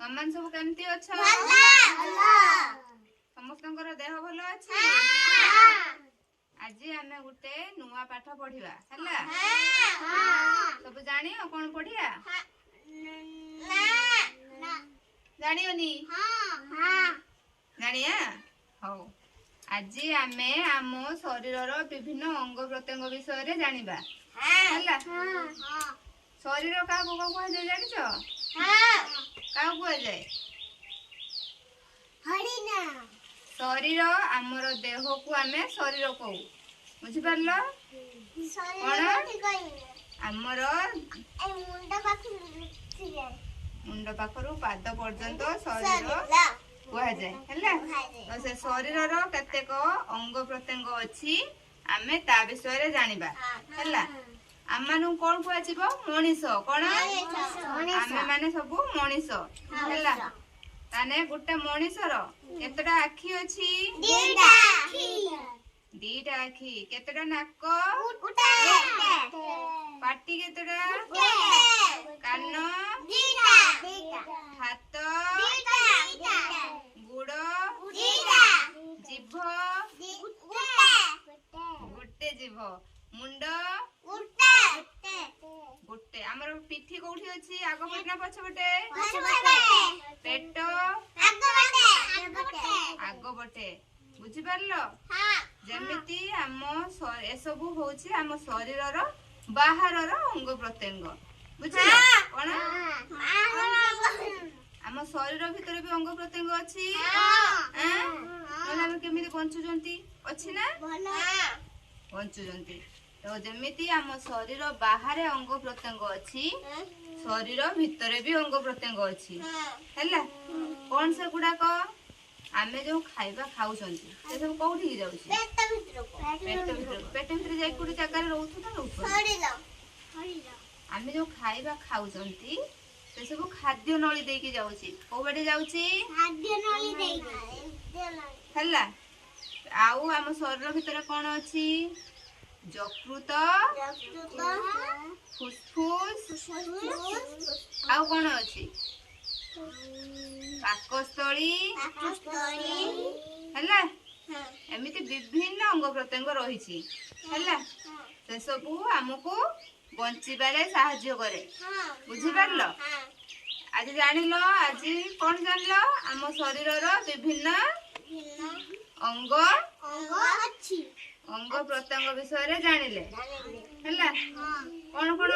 ତମମାନେ ସବୁ କେମିତି ଅଛ? ସମସ୍ତଙ୍କର ଦେହ ଭଲ ଅଛି? ଆଜି ଆମେ ଗୋଟେ ନୂଆ ପାଠ ପଢିବା, ହେଲା? ସବୁ ଜାଣିବ କଣ ପଢିବା? ଜାଣିବନି? ଜାଣିଆ? ହଉ, ଆଜି ଆମେ ଆମ ଶରୀରର ବିଭିନ୍ନ ଅଙ୍ଗ ପ୍ରତ୍ୟଙ୍ଗ ବିଷୟରେ ଜାଣିବା, ହେଲା? ଶରୀର କାହାକୁ କଣ କୁହାଯାଏ ଜାଣିଛ? କାହାକୁ କୁହାଯାଏ ଶରୀର? ଆମର ଦେହକୁ ଆମେ ଶରୀର କହୁ, ବୁଝିପାରିଲ? କଣ ଆମର ମୁଣ୍ଡ ପାଖରୁ ପାଦ ପର୍ଯ୍ୟନ୍ତ ଶରୀର କୁହାଯାଏ, ହେଲା? ତ ସେ ଶରୀରର କେତେକ ଅଙ୍ଗ ପ୍ରତ୍ୟଙ୍ଗ ଅଛି, ଆମେ ତା ବିଷୟରେ ଜାଣିବା, ହେଲା? ଆମମାନଙ୍କୁ କଣ କୁହାଯିବ? ମଣିଷ। କଣ ଆମେ ମାନେ ସବୁ ମଣିଷ, ହେଲା? ତାହେଲେ ଗୋଟେ ମଣିଷର କେତେଟା ଆଖି ଅଛି? ଦିଟା ଆଖି। କେତେଟା ନାକ? ପାଟି କେତେଟା? କାନ, ହାତ, ଗୋଡ, ଜିଭ, ଗୋଟେ ଜିଭ, ମୁଣ୍ଡ ଗୋଟେ। ଆମର ପିଠି କୋଉଠି ଅଛି? ଆଗ ପଟେ ନା ପଛ ପଟେ? ପେଟ ଆଗ ପଟେ। ବୁଝିପାରିଲ? ଯେମିତି ଆମ ଏସବୁ ହଉଛି ଆମ ଶରୀରର ବାହାରର ଅଙ୍ଗ ପ୍ରତ୍ୟଙ୍ଗ, ବୁଝିଲ? କଣ ଆମ ଶରୀର ଭିତରେ ବି ଅଙ୍ଗ ପ୍ରତ୍ୟଙ୍ଗ ଅଛି? ନହେଲେ ଆମେ କେମିତି ବଞ୍ଚୁଛନ୍ତି? ଅଛି ନା ବଞ୍ଚୁଛନ୍ତି? ତ ଯେମିତି ଆମ ଶରୀର ବାହାରେ ଅଙ୍ଗ ପ୍ରତ୍ୟଙ୍ଗ ଅଛି, ଶରୀର ଭିତରେ ବି ଅଙ୍ଗ ପ୍ରତ୍ୟଙ୍ଗ ଅଛି, ହେଲା? କଣ ସେଗୁଡାକ? ଆମେ ଯୋଉ ଖାଇବା ଖାଉଛନ୍ତି, ସେ ସବୁ କୋଉଠିକି ଯାଉଛି? ପେଟ ଭିତରକୁ। ପେଟ ଭିତରେ ଯାଇକି ଗୋଟେ ଜାଗାରେ ରହୁଥିବ ନା ରହୁଥିବ? ଆମେ ଯୋଉ ଖାଇବା ଖାଉଛନ୍ତି, ସେ ସବୁ ଖାଦ୍ୟ ନଳୀ ଦେଇକି ଯାଉଛି। କୋଉ ବାଟେ ଯାଉଛି? ହେଲା। ଆଉ ଆମ ଶରୀର ଭିତରେ କଣ ଅଛି? ଯକୃତ, ଫୁସଫୁସ, ଆଉ କଣ ଅଛି? ପାକସ୍ଥଳୀ, ହେଲା? ଏମିତି ବିଭିନ୍ନ ଅଙ୍ଗ ପ୍ରତ୍ୟଙ୍ଗ ରହିଛି, ହେଲା? ସେସବୁ ଆମକୁ ବଞ୍ଚିବାରେ ସାହାଯ୍ୟ କରେ, ବୁଝିପାରିଲ? ଆଜି ଜାଣିଲ? ଆଜି କଣ ଜାଣିଲ? ଆମ ଶରୀରର ବିଭିନ୍ନ ଅଙ୍ଗ ଅଙ୍ଗ ପ୍ରତ୍ୟଙ୍ଗ ବିଷୟରେ ଜାଣିଲେ, ହେଲା? କଣ କଣ?